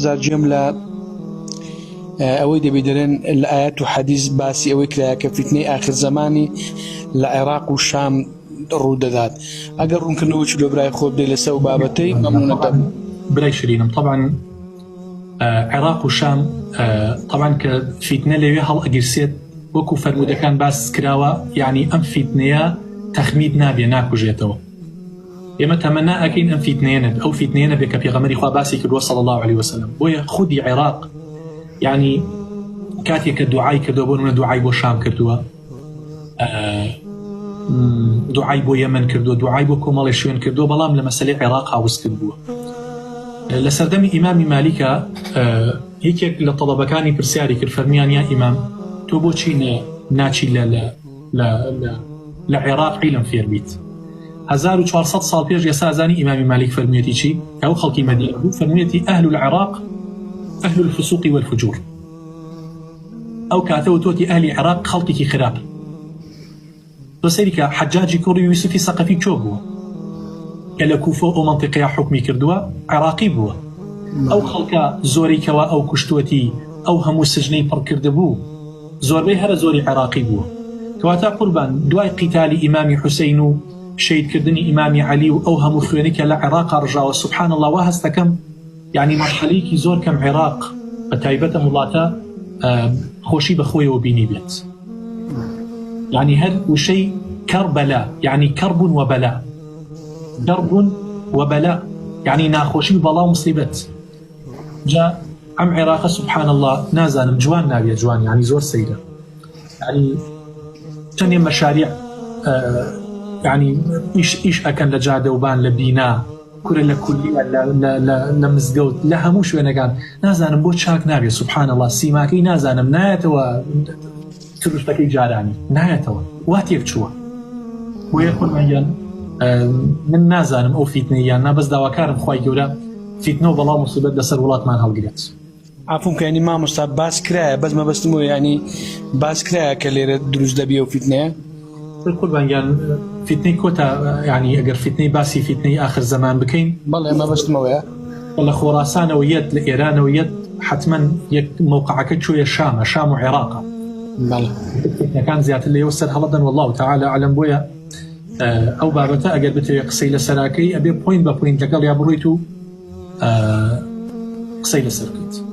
زار گوێم لە ئەوەی دەبی دەرێن لە ئاەت و حەدیث باسی ئەوەی کرایە کە فیتنەی ئاخر زەمانی لە عێراق و شام ڕوو دەدات ئەگەر ڕوونکردنەوەی لۆ برای خۆ بدەی لەسەر و بابەتەی مەمنونەتە برای شرینم طبعا عێراق و شام طبعا کە فیتنە لەوێ هەڵ ئەگیرسێت وەکو فەرموودەکان باس کراوە یعنی ئەم فیتنەیە تەخمید نابێ ناکوژێتەوە ئێمە تەمەنا ئەکەین ئەم فیتنەیە نەبێ ئەو فیتنەیە نەبێ کە پێغەمبەری خوا باسی کردووە صلی الله علیه وسلم بۆیە خودی عێراق یعنی کاتێک کە دوعای کردووە بۆ نمونە دوعای بۆ شام کردووە دوعای بۆ یەمەن کردووە دوعای بۆ کۆمەڵی شوێن کردووە بەڵام لە مەسلەی عێراق هاوس کردبووە لە سەردەمی ئیمامی مالیکە یەکێک لە تەڵەبەکانی پرسیاری کرد فەرمیان یا ئیمام تۆ بۆچی ناچی لە لە عێراق عیلم فێر بیت 1400 ساڵ پێش ئێستا زانی ئیمامی مالیک فەرموویەتی چی؟ ئەو خەڵکی مەدینە بوو فەرموویەتی ئەهل العراق ئەهل الفسوق والفجور ئەو کاتە وتۆتی ئەهلی عێراق خەڵکێکی خراپ تۆ سەیری کە حەجاجی کوڕی یوسفی سەقەفی کۆ بووە کە لە کوفە و ئەو مەنتیقەیە حوکمی کردووە عێراقی بووە ئەو خەڵکە زۆرەی کەوا ئەو کوشتوەتی ئەو هەموو سجنەی پڕ کردبوو زۆربەی هەرە زۆری عێراقی بووە کەواتە قوربان دوای قیتالی ئیمامی حوسەین و شەهید کردنی ئیمامی عەلی و ئەو هەموو خوێنەی کە لە عێراقا ڕژاوە سبحان اللە وا هەستەکەم یانی مەرحەلەیەکی زۆر کەم عێراق بە تایبەت ئەم وڵاتە خۆشی بە خۆیەوە بینی بێت یعنی هەر وشەی کەربەلا یعنی کەربوون و بەلا دەڕبوون و بەلا یعنی ناخۆشی و بەڵا و مصیبەت جا ئەم عێراقە سبحان اللە نازانم جوان ناویە جوان یعنی زۆر سەیرە یعنی چەندێ مەشاریع یعنی ئیش ئیش ئەکەن لە جادە و بان لە بینا کورە لە کولیە لە مزگەوت لە هەموو شوێنەکان نازانم بۆ چاک نابێ سبحان اللە سیماکەی نازانم نایەتەوە سروشتەکەی جارانی نایەتەوە وا تێک چووە بۆیە قوربان گیان من نازانم ئەو فیتنەی یان نا بەس داواکارم خوای گەورە فیتنە و بەڵا و موسیبەت لەسەر وڵاتمان هەڵگرێت. عەفوم کە یانی مامۆستا باس کرایە بەس مەبەستم ئەوەیە یانی باس کرایە کە لێرە دروست دەبی ئەو فیتنەیە؟ قوربان گیان فیتنەی کۆتا یانی ئەگەر فیتنەی باسی فیتنەی ئاخر زەمان بکەین بەڵێ مەبەستم ئەوەیە لە خۆراسانەوە یەت لە ئێرانەوە یەت حەتمەن یەک مەوقعەکە کوێیە شامە شام و عێراقە بەڵێ فیتنەکان زیاتر لەوێوە سەر هەڵەدەن واللە تعالی اعلم بۆیە ئەو بابەتە ئەگەر بتەوێت قسەی لەسەراکەی ئەبێ point بە point لەگەڵیا بڕۆیت و قسەی لەسەر بکەیت.